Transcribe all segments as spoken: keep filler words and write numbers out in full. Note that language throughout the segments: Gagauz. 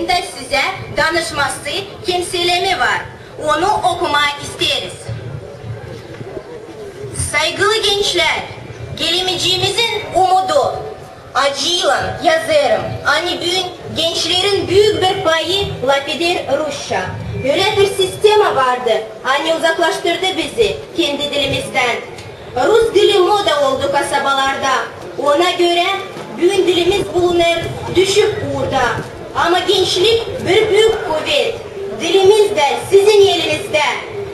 Sizä danışması, kimselemä var. Onu okumaa isteeriz. Saygılı gençlär, gelemecämizin umudu. Acıylan yazêrım, ani büün gençlerin büük bir payı lafeder rusça. Ölä bir sistema vardı, ani uzaklaştırdı bizi kendi dilimizdän. Rus dili moda oldu kasabalarda. Ona görä büün dilimiz bulunêr düşük uurda. Ama gençlik bir büük kuvet. Dilimiz dä sizin elinizdä.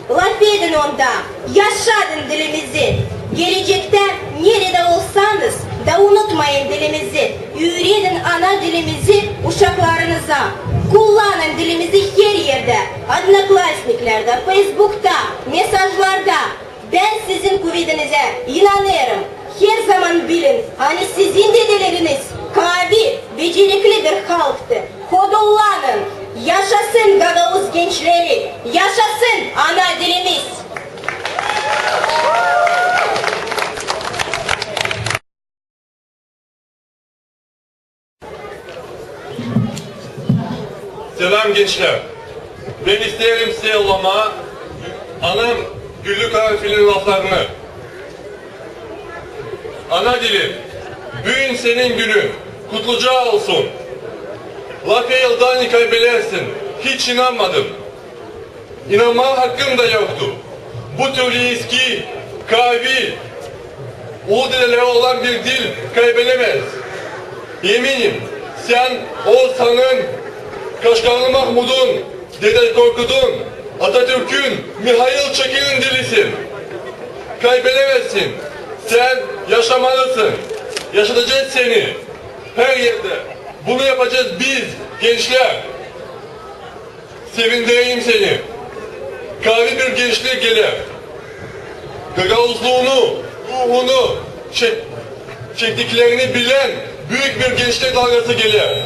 Lafedin onda, yaşadın dilimizi. Gelecektä neredä olsanız da unutmayın dilimizi. Üüredin ana dilimizi uşaklarınıza. Kullanın dilimizi her erdä. Odnoklassniklerdä, Feysbukta, mesajlarda. Bän sizin kuvedinizä inanêrım. Herzaman bilin, ani sizin dedeleriniz kaavi, becerikli bir halktı. Hodullanın! Yaşasın gagauz gençleri! Yaşasın ana dilimiz! Selam, gençlär! Bän isteerim sizä yollamaa anam Güllü Karanfilin laflarını. Ana dilim, büün senin günün, kutluca olsun. Lafı eldan kaybelersin, hiç inanmadım. İnanmaa hakkım da yoktu. Bu türlü eski, kaavi, ulu dedelä olan bir dil kaybelemez. Eminim, sän Oğuz Hanın, Kaşgarlı Mahmudun, Dedä Korkudun, Atatürkün, Mihail Çekinin dilisin. Kaybelemezsin. Sän yaşamalısın. Yaşatacez seni her erdä. Bunu yapacez biz, gençlär. Sevindireyim seni. Kaavi bir gençlik geler. Gagauzluunu, ruhunu çek-, çektiklerini bilän büük bir gençlik dalgası geler.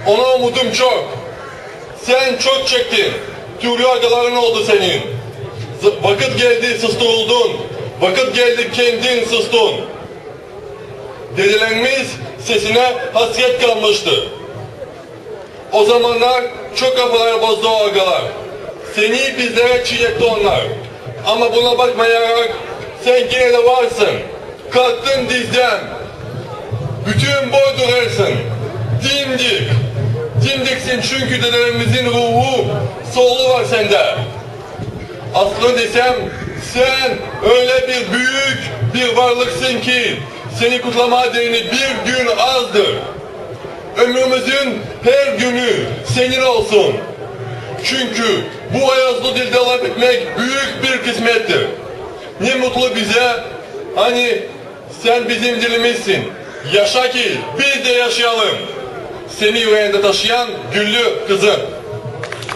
Ona umudum çok. Sän çok çektin. Türlü agaların oldu senin. Z-, vakıt geldi, susturuldun. Vakıt geldi, kendin sustun. Dedelerimiz sesinä hasret kalmıştı. O zamannar çok kafalar bozdu o agalar. Seni bizlerä çiiletti onnar. Ama buna bakmayarak, sän genä dä varsın. Kalktın dizdän. Bütün boy durêrsın. Dimdik. Dimdiksin, çünkü dedelerimizin ruhu, soolu var sendä. Aslını desem, sän ölä bir büük bir varlıksın ki, seni kutlamaa deyni bir gün azdır. Ömrümüzün her günü senin olsun. Çünkü bu ayazlı dildä lafetmäk büük bir kısmettir. Ne mutlu bizä, ani sän bizim dilimizsin. Yaşa ki biz dä yaşayalım. Seni üreendä taşıyan Güllü kızın.